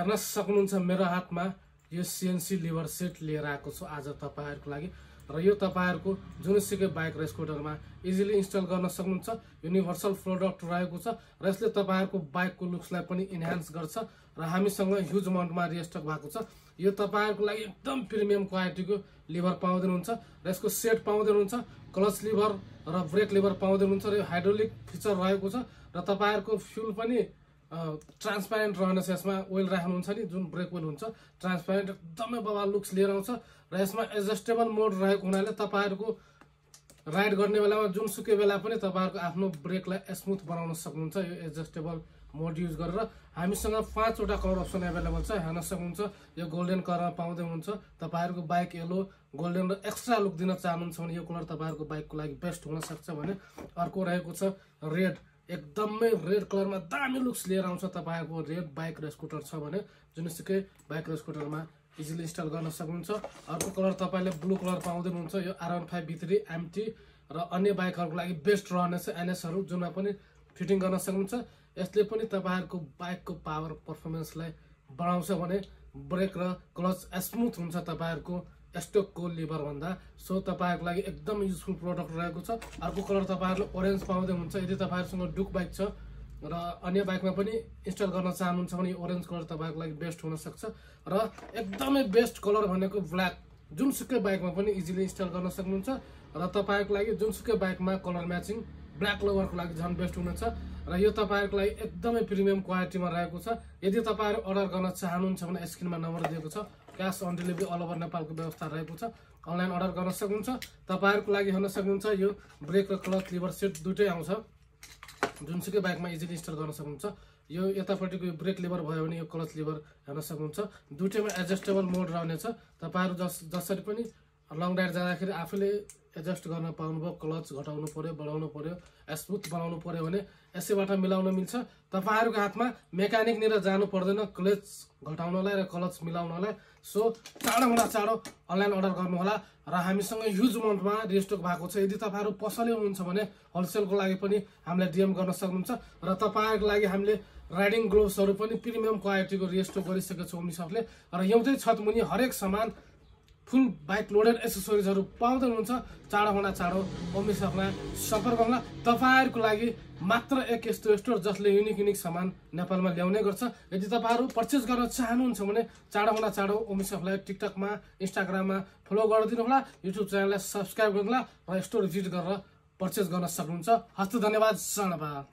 हेर्न सक्नुहुन्छ मेरो हातमा यो सीएनसी लिभर सेट लिएर आएको छु आज तपाईहरुको लागि र यो तपाईहरुको जुनसुकै बाइक र स्कुटरमा इजिली इन्स्टल गर्न सक्नुहुन्छ। युनिभर्सल प्रोडक्ट रहेको छ र यसले तपाईहरुको बाइकको लुक्सलाई पनि इन्हान्स गर्छ र हामीसँग ह्युज अमाउन्टमा रिस्टक भएको छ। यो तपाईहरुको लागि एकदम प्रिमियम क्वालिटीको लिभर पाउँदै हुनुहुन्छ र यसको सेट पाउँदै हुनुहुन्छ, क्लच लिभर र ब्रेक लिभर पाउँदै हुनुहुन्छ र यो हाइड्रोलिक फिचर रहेको छ र तपाईहरुको फ्युल पनि ट्रान्सप्यारेन्ट रहनेछ। यसमा ओइल राख्नुहुन्छ नि जुन ब्रेक ओइल हुन्छ ट्रान्सप्यारेन्ट एकदमै बवाल लुक्स लिएर आउँछ र यसमा एडजस्टेबल मोड रहेको हुनाले तपाईहरुको राइड गर्ने बेलामा जुनसुकै बेला पनि तपाईहरुको आफ्नो ब्रेकलाई स्मुथ बनाउन सक्नुहुन्छ यो एडजस्टेबल मोड युज गरेर। हामीसँग 5 वटा कलर अप्सन अवेलेबल छ। हेर्न सक्नुहुन्छ यो गोल्डन कलरमा पाउँदै हुनुहुन्छ। तपाईहरुको बाइक येलो गोल्डन र एक्स्ट्रा लुक दिन चाहनुहुन्छ भने यो कलर तपाईहरुको बाइकको लागि बेस्ट हुन सक्छ भने अर्को रहेको छ रेड। एकदमै रेड कलरमा दामी लुक्स लिएर आउँछ। तपाईहरुको रेड बाइक र स्कुटर छ भने जुनसुकै बाइक र स्कुटरमा इजिली इन्स्टल गर्न सक्नुहुन्छ। अर्को कलर तपाईले ब्लू कलर पाउँदै हुनुहुन्छ। यो R15 V3 MT र अन्य बाइकहरुको लागि बेस्ट रहनेछ। एनएसहरु जुनमा पनि फिटिङ गर्न सक्नुहुन्छ। यसले पनि तपाईहरुको बाइकको पावर परफर्मेन्सलाई बढाउँछ भने ब्रेक र क्लच स्मुथ हुन्छ तपाईहरुको स्टोकको लिभर भन्दा। सो तपाईहरुको लागि एकदम युजफुल प्रोडक्ट रहेको छ। अर्को कलर तपाईहरुले ओरेन्ज पाउँदै हुन्छ। यदि तपाईहरुसँग डुक बाइक छ र अन्य बाइकमा पनि इन्स्टल गर्न चाहनुहुन्छ भने ओरेन्ज कलर तपाईहरुको लागि बेस्ट हुन सक्छ र एकदमै बेस्ट कलर भनेको ब्ल्याक। जुनसुकै बाइकमा पनि इजिली इन्स्टल गर्न सक्नुहुन्छ र तपाईहरुको लागि जुनसुकै बाइकमा कलर म्याचिङ ब्ल्याक लभरको लागि झन् बेस्ट हुनेछ र यो तपाईहरुको लागि एकदमै प्रिमियम क्वालिटीमा रहेको छ। यदि तपाईहरु अर्डर गर्न चाहनुहुन्छ भने स्क्रिनमा नम्बर दिएको छ। Cash on delivery all over नेपालको व्यवस्था रहेको छ। अनलाइन अर्डर गर्न सक्नुहुन्छ। तपाईहरुको लागि हेर्न सक्नुहुन्छ यो ब्रेक र क्लच लिभर सेट दुटै आउँछ। जुनसुकै बाइकमा इजिली इन्स्टल गर्न सक्नुहुन्छ। यो यतापट्टिको यो ब्रेक लिभर भयो भने यो क्लच लिभर हेर्न सक्नुहुन्छ। दुटैमा एडजस्टेबल मोड रहनेछ। तपाईहरु जसरी पनि लङ राइड जाँदाखेरि आफैले एडजस्ट गर्न पाउनुभयो, क्लच घटाउनु पर्यो, बढाउनु पर्यो, स्मुथ बनाउनु पर्यो भने यसैबाट मिलाउन मिल्छ। तपाईहरुको हातमा मेकानिक लिएर जानु पर्दैन क्लच घटाउनलाई र क्लच मिलाउनलाई। सो चाँडोभन्दा चाँडो अनलाइन अर्डर गर्नु होला र हामीसँग ह्युज अमाउन्टमा रिस्टक भएको छ। यदि तपाईहरु पसलै हुनुहुन्छ भने होलसेलको लागि पनि हामीलाई डीएम गर्न सक्नुहुन्छ र तपाईहरुको लागि हामीले राइडिङ ग्लोभ्सहरु पनि प्रिमियम क्वालिटीको रिस्टक गरिसकेको छौं उनीहरुले र एउटै छतमुनि हरेक सामान फुल बाइक लोडेड एसेसरिजहरु पाउँदै हुनुहुन्छ। चाँडोभन्दा चाँडो ओमिसपलाई सम्पर्क गर्नुहोला। तपाईहरुको लागि मात्र एक यस्तो स्टोर जसले युनिक सामान नेपालमा ल्याउने गर्छ। यदि तपाईहरु पर्चेज गर्न चाहनुहुन्छ भने चाँडोभन्दा चाँडो ओमिसपलाई टिकटकमा इन्स्टाग्राममा फलो गरिदिनु होला। युट्युब च्यानललाई सब्स्क्राइब गर्नुहोला र स्टोर भिजिट गरेर पर्चेज गर्न सक्नुहुन्छ। हस्त धन्यवाद।